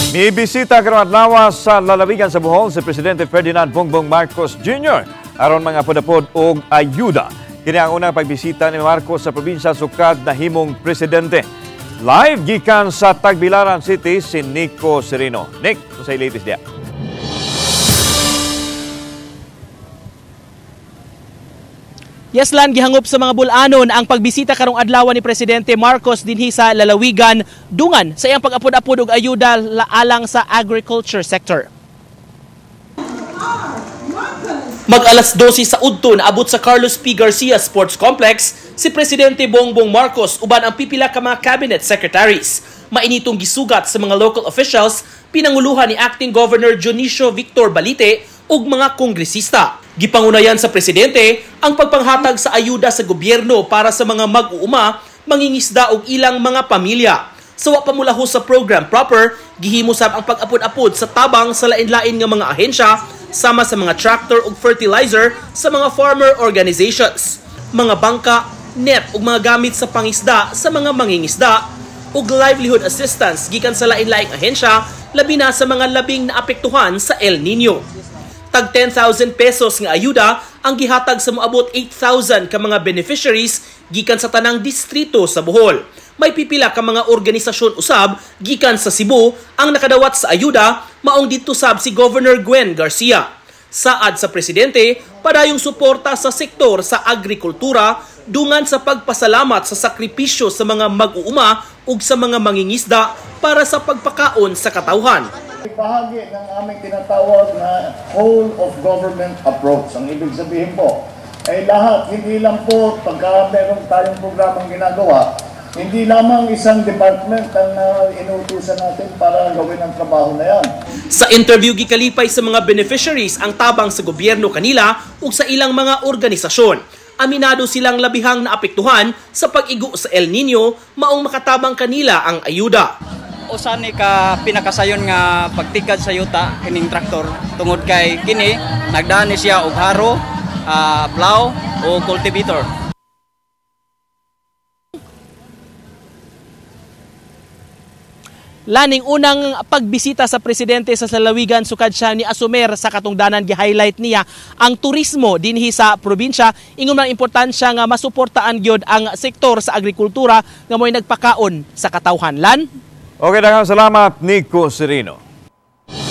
Mibisita karong adlaw sa lalawigan sa Bohol si Presidente Ferdinand Bongbong Marcos Jr. aron mga pudapod og ayuda. Kini ang unang pagbisita ni Marcos sa probinsya sukad nahimong presidente. Live gikan sa Tagbilaran City si Nico Sereno. Nick, sa latest diya. Yes, Lan, gihangop sa mga bulanon ang pagbisita karong adlaw ni Presidente Marcos dinhi sa lalawigan dungan sa iyang pag-apod-apod og ayuda alang sa agriculture sector. Mag alas 12 sa udto naabot sa Carlos P. Garcia Sports Complex si Presidente Bongbong Marcos uban ang pipila ka mga cabinet secretaries. Mainitong gisugat sa mga local officials pinanguluhan ni Acting Governor Dionisio Victor Balite ug mga kongresista. Gipangunayan sa presidente ang pagpanghatag sa ayuda sa gobyerno para sa mga mag-uuma, mangingisda ug ilang mga pamilya. Sa wa pamulaho sa program proper, gihimo sab ang pag-apod-apod sa tabang sa lain-lain nga mga ahensya sama sa mga tractor ug fertilizer sa mga farmer organizations, mga bangka, net ug mga gamit sa pangisda sa mga mangingisda ug livelihood assistance gikan sa lain-laing ahensya labi na sa mga labing naapektuhan sa El Nino. Tag 10,000 pesos nga ayuda ang gihatag sa moabot 8,000 ka mga beneficiaries gikan sa tanang distrito sa Bohol. May pipila ka mga organisasyon usab gikan sa Cebu ang nakadawat sa ayuda, maong didto sab si Governor Gwen Garcia. Saad sa presidente, padayong suporta sa sektor sa agrikultura dungan sa pagpasalamat sa sakripisyo sa mga mag-uuma ug sa mga mangingisda para sa pagpakaon sa katawhan. Bahagi ng aming tinatawag na whole of government approach. Ang ibig sabihin po ay lahat, hindi lang po pagka meron tayong programang ginagawa, hindi lamang isang department ang inuutusan natin para gawin ang trabaho na yan. Sa interview, gikalipay sa mga beneficiaries ang tabang sa gobyerno kanila ug sa ilang mga organisasyon. Aminado silang labihang naapektuhan sa pag-igo sa El Nino, maong makatabang kanila ang ayuda. Usa ni ka pinakasayon nga pagtikad sa yuta kining traktor tungod kay kini nagdaan ni siya og haro, plow o cultivator. Laning unang pagbisita sa presidente sa lalawigan sukad siya ni asumer sa katungdanan, gi-highlight niya ang turismo dinhi sa probinsya. Ingon man importansya nga masuportaan gyud ang sektor sa agrikultura nga mo'y nagpakaon sa katawhan. Lan? Okay, daghang salamat, Nico Sereno.